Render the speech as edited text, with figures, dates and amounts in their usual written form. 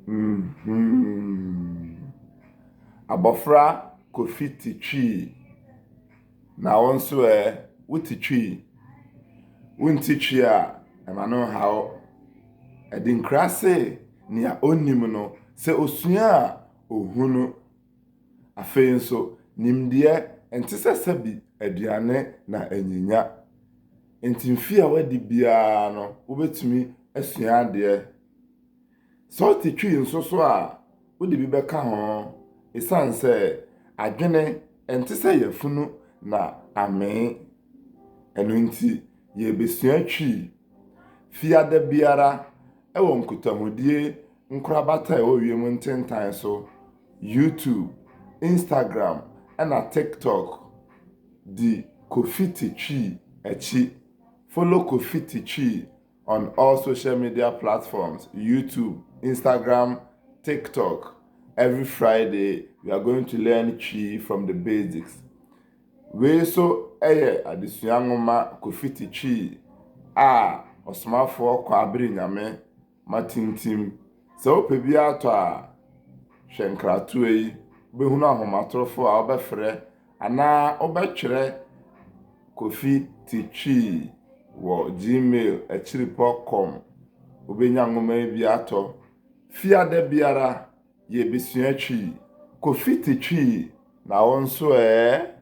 Mm-hmm. Abɔfra Kofi te Twi. Na wo nso ɛ, wote Twi? Wonte Twi a, ɛma no nha wo. Adinkra se nea onnim no, sɛ osua a, ohunu. Afei nso, nimdeɛ nte sɛ sɛbi aduane na anyinya. Enti mfe a woadi biara no, wobɛtumi asua adeɛ. Sɛ wote Twi nso so a, wode bi bɛka ho esiane sɛ adwene nte sɛ yafunu na amee. Ɛno nti, yɛrebɛsua Twi fiada biara wɔ nkitahodie nkorabata a ɛwɔ wiem ntentan so, YouTube, Instagram ɛna TikTok. Di Kofi Te Twi akyi. Follow Kofi Te Twi on all social media platforms YouTube, Instagram, TikTok. Every Friday, we are going to learn Twi from the basics. Wei nso yɛ adesua nwoma Kofi Te Twi a ɔsomafoɔ Kwabere Nyame matintim. Sɛ wopɛ bi atɔ a, hwɛ nkratoɔ yi. Wobɛhunu ahomatorofoɔ a wobɛfrɛ anaa wobɛtwerɛ Kofi Te Twi wɔ gmail akyiripɔ com. Wobɛnya nwoma yi bi atɔ. Fiada biara yɛbɛsua Twi. Kofi Te Twi na wo nso ɛ?